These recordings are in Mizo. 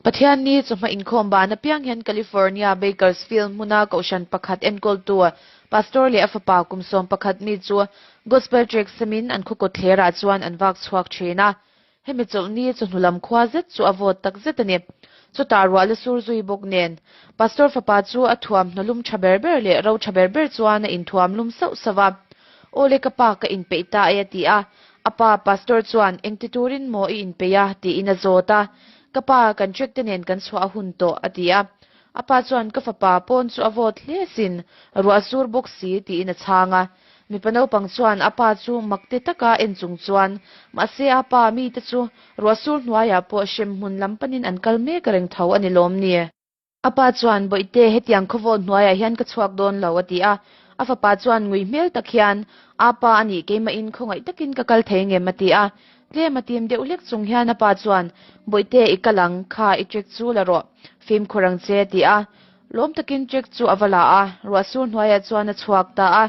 Pathianni chawhma inkhawm ban apiang hian California Bakersfield hmuna kohhran pakhat enkawltu Pastor leh a fapa kum 11 mi chu Gospel Track semin an khaw kawtthlerah chuan an vak chhuak thin a. Hemi chawlhni chawhnu lam khua zet chu a vawt tak zet a ni. Chutah ruah la sur zui bawk nen Pastor fapa chu a thuam hnawlum tha ber ber leh ro tha ber ber chuan a inthuam lum sauh sauh a. Awle ka pa ka inpeih ta e a ti a. A pa Pastor chuan engti turin maw i inpeih a tiin a zawt a. Ka pa kan trek te nen kan chhuah a hun tawh a ti a. A pa chuan ka fapa pawn chu a vawt hle sin, ruah sur bawk si tiin a chhang a. Mipa naupang chuan a pa chu mak te taka en chung chuan, Mahse a pa mite chu ruah sur hnuaiah pawh hrem hmun lam panin an kal mek reng tho a ni lawm ni? A pa chuan, Bawihte, hetiang khawvawt hnuaiah hian ka chhuak dawn lo, a ti a. A fapa chuan ngui hmel tak hian, A pa a nih, keimahin khawngaih takin ka kal thei ngem, a ti a. Tlem a tim deuh hlek chung hian a pa chuan, Bawihte, i kal ang, kha i trek chu la rawh, fimkhur ang che, a ti a. Lawm takin trek chu a va la a, ruah sur hnuaiah chuan a chhuak ta a.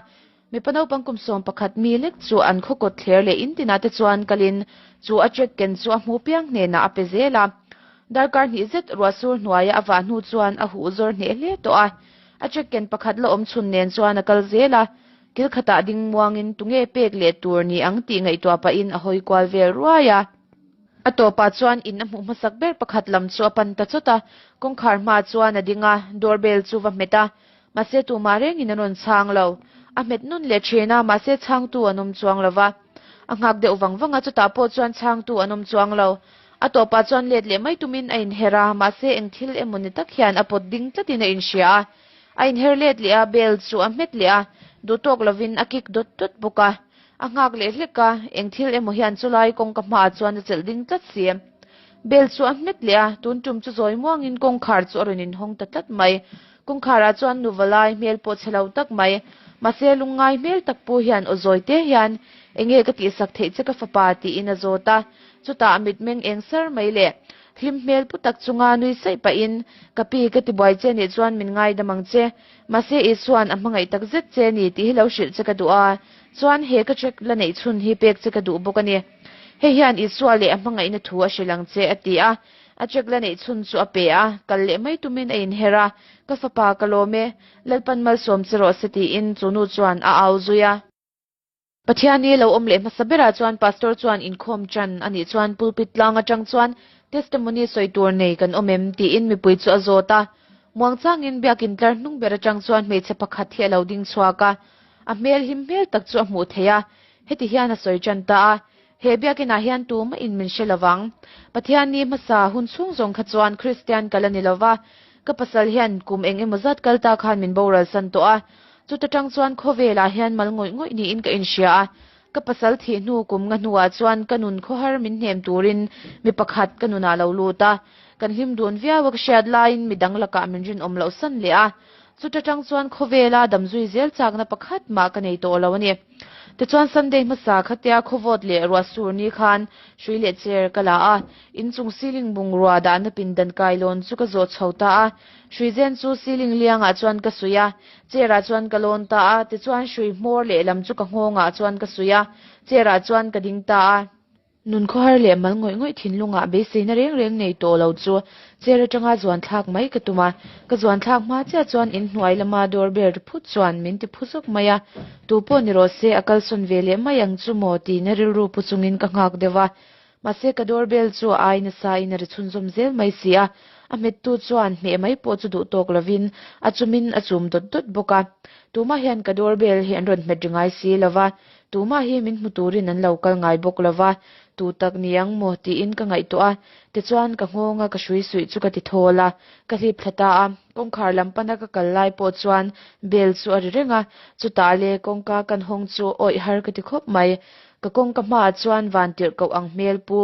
Mipa naupang kum 11 mi lek chu an khaw kawt thler leh in tinah te chuan kalin chu a trek ken chu a hmu piang hnenah a pe zel a. Darkar hnih zet ruah sur hnuaia a vah hnu chuan a huh zawr hneh hle tawh a. A trek ken pakhat la awm chhun nen chuan a kal zel a. Kil khatah ding muangin tunge pek leh tur ni ang tih ngaihtuah pahin a hawi kual vel ruai a. A tawpah chuan in a hmuh hmasak ber pakhat lam chu a pan ta chawt a. Kawngkhar hmaah chuan a ding a, doorbell chu va hmet a. Mahse tumah rengin an rawn chhang lo. A hmet nun leh thin a, mahse chhangtu an awm chuang lo va. A nghak deuh vang vang a, chutah pawh chuan chhangtu an awm chuang lo. A tawpah chuan let leh mai tumin a inher a, mahse eng thil emaw ni tak hian a pawt ding tlatin a inhria a. A inher let leh a, bell chu a hmet leh a, duhtawk lovin a kick dawt dawt bawk a. A nghak leh hlek a, eng thil emaw hian chulai kawngka hmaah chuan a chelh ding tlat si. Bell chu a hmet leh a, tun tum chu zawi muangin kawngkhar chu a rawn inhawng ta tlat mai. Kawngkharah chuan nu valai hmel pawh chhe lo tak mai, mahse lungngai hmel tak pu hian aw zawi te hian, Enge ka tihsak theih che ka fapa? tiin a zawt a. Chutah a mitmeng eng sar mai leh hlim hmel pu tak chunga nui saih pahin, Ka pi, ka tibuai che nih chuan min ngaidam ang che. Mahse Isua'n a hmangaih tak zet che ni tih hi lo hrilh che ka duh a, chuan he ka check la neih chhun hi pek che ka duh bawk a ni. Hei hian Isua leh a hmangaihna thu a hrilh ang che, a ti a. A check la neih chhun chu a pe a, kal leh mai tumin a inher a, Ka fapa ka lawm e, Lalpan malsawm che rawh se tiin chu nu chuan a au zui a. Pathiani lo awm leh hmasa berah chuan Pastor chuan inkhawm tan a nih chuan pulpit tlang atang chuan testimony sawi tur nei kan awm em tiin mipui chu a zawt a. Muangchangin biakin tlar hnung ber atang chuan hmeichhe pakhat hi a lo ding chhuak a, a hmel him hmel tak chu a hmuh theih a, heti hian a sawi tan ta a, He biakinah hian tumah in min hre lovang. Pathian ni hmasa hun chhung zawng kha chuan Kristian ka la ni lova, ka pasal hian kum eng emaw zat kal ta khan min boral san tawh a. Chuta tang chuan khawvelah hian mal ngawih ngawih niin ka inhria a. Ka pasal thih hnu kum nga hnuah chuan ka nun khawhar min hnem turin mi pakhat ka nunah lo lut a. Kan hlim dun viau a ka hriat laiin midang lakah min rinawm loh san leh a. Chuta tang chuan khawvela damzui zel chakna pakhat mah ka nei tawh lo a ni. Tichuan Sunday hmasa khatia khawvawt leh ruah sur ni khan hrui leh chair ka la a, inchung ceiling bungrua dahna pindan kailawn chu ka zawh chho ta a. Hrui zen chu ceiling liangah chuan ka suih a, chair ah chuan ka lawn ta a, tichuan hrui hmawr lehlam chu ka nghawngah chuan ka suih a, chair ah chuan ka ding ta a. Nun khawhar leh mal ngawih ngawih thinlungah beiseina reng reng nei tawh lo chu chair atanga zuan thlak mai ka tum a, ka zuan thlak hma chiah chuan in hnuai lama door bell ri phut chuan min ti phu zawk mai a, tu pawh ni rawh se a kalsawn ve leh mai ang chu maw tiin rilru pu chungin ka nghak deuh a, mahse ka door bell chu a ai nasa in a ri chhunzawm zel mai si a, a hmettu chuan hmeh mai pawh chu duh tawk lovin a chumin a chum dawt dawt bawk a, tumah hian ka door bell hi an rawn hmet ri ngai si lova, Tumah hi min hmu turin an lo kal ngai bawk lo va, tu tak ni ang maw tiin ka ngaihtuah a, tichuan ka nghawnga ka hrui suih chu ka ti thawl a, ka hlip thla ta a, kawngkhar lam pana ka kal lai pawh chuan bell chu a ri reng a, chutah le kawngka kan hawng chu awih har ka ti khawp mai, ka kawngka hmaah chuan van tirh koh ang hmel pu,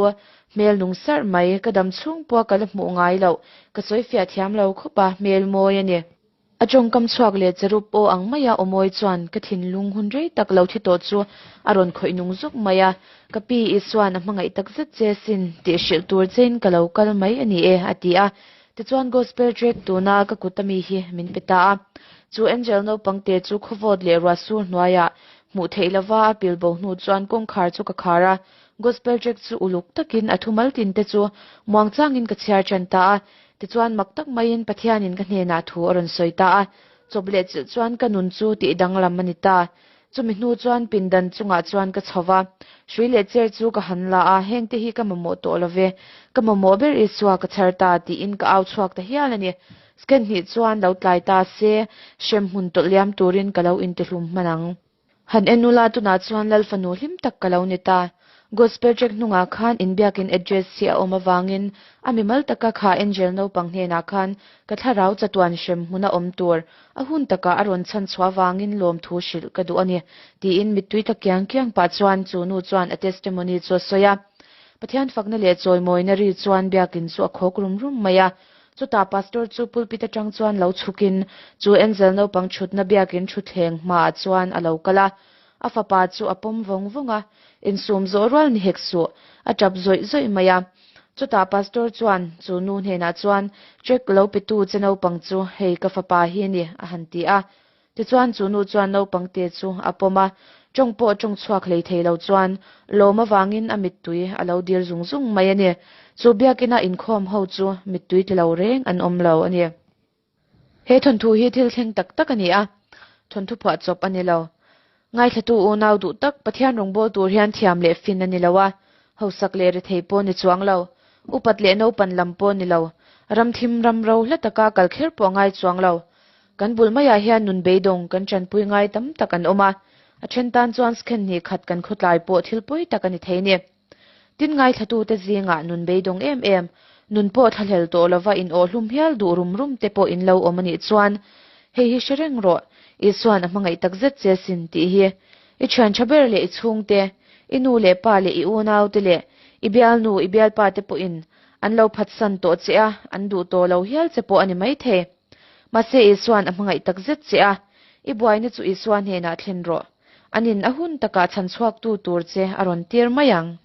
hmel nung sarh mai, ka dam chhung pawh ka la hmuh ngai loh, ka sawi fiah thiam lo khawp a, hmel mawi a ni. A tawngkam chhuak leh cherub aw ang maia awmawi chuan ka thinlung hun rei tak lo thi tawh chu a rawn khawih nung zawk mai a, Ka pi Isua'n a hmangaih tak zet che sin tih hrilh tur chein ka lo kal mai a ni e, a ti a. Tichuan Gospel track tuna ka kut ami hi min pe ta a. Chu Angel naupang te chu khawvawt leh ruah sur hnuaiah hmuh theih lova a pilbo hnu chuan kawngkhar chu ka khar a. Gospel tract chu uluk takin a thumal tin te chu muangchangin ka chhiar ṭan ta a. Tichuan mak tak maiin Pathianin ka hnenah thu a rawn sawi ta a. Chawp leh chilh chuan ka nun chu tih danglam a ni ta. Chumi hnu chuan pindan chungah chuan ka chho va. Hrui leh chair chu ka han la a, hengte hi ka mamawh tawh lo ve. Ka mamawh ber Isua ka chhar ta tiin ka au chhuak ta hial a ni. Scan hnih chuan lo tlai ta se, hrem hmun tawlh liam turin ka lo intihlum hman ang. Han en ula tunah chuan Lal fanu hlim tak ka lo ni ta. Gospel track hnungah khan inbiakin address hi a awm avangin a mimal taka kha Angel naupang hnenah khan ka thlarau chatuan hrem hmuna awm tur a hun takah a rawn chhan chhuah avangin lawmthu hrilh ka duh a ni tiin mittui tla kiang kiang pah chuan chu nu chuan a testimony chu a sawi a. Pathian fakna leh chawimawina ri chuan biakin chu a khawk rum rum mai a. Chutah pastor chu pulpit atang chuan lo chhukin chu Angel naupang thutna biakin thutthleng hmaah chuan a lo kal a. A fapa chu a pawm vawng vawng a, insum zawh rual ni hek suh, a tap zawih zawih mai a. Chutah pastor chuan chu nu hnenah chuan, Check lo petu che naupang chu hei ka fapa hi a ni, a han ti a. Tichuan chu nu chuan naupang te chu a pawm a, tawng pawh tawng chhuak hlei thei lo chuan lawm avangin a mittui a lo dir zung zung mai a ni. Chu biakina inkhawm ho chu mittui tla lo reng an awm lo a ni. He thawnthu hi thil thleng tak tak a ni a, thawnthu phuah chawp a ni lo. Ngaithlatu unau duh tak Pathian rawngbâwl tur hian thiam leh fin a ni lo a, hausak leh rethei pawh ni chuang lo, upat leh naupan lam pawh ni lo, ram thim ram ro hla taka kal kher pawh a ngai chuang lo. Kan bul maiah hian nun beidawng kan tanpui ngai tam tak an awm a, a then tan chuan scan hnih khat kan khawtlai pawh thil pawi tak a ni thei ni. Tin ngaithlatute zingah nun beidawng em em, nun pawh thlahlel tawh lova in awhhlum hial duh rum rum te pawh in lo awm a nih chuan hei hi hre reng rawh, Isua'n a hmangaih tak zet che sin tih hi. I thian tha ber leh i chhungte, i nu leh pa leh i unaute leh i bialnu, i bialpa te pawhin an lo phatsan tawh che a, an duh tawh lo hial che pawh a ni maithei. Mahse Isua'n a hmangaih tak zet che a, i buaina chu Isua hnenah thlen rawh. Anin a hun takah chhan chhuaktu tur che a rawn tir mai ang.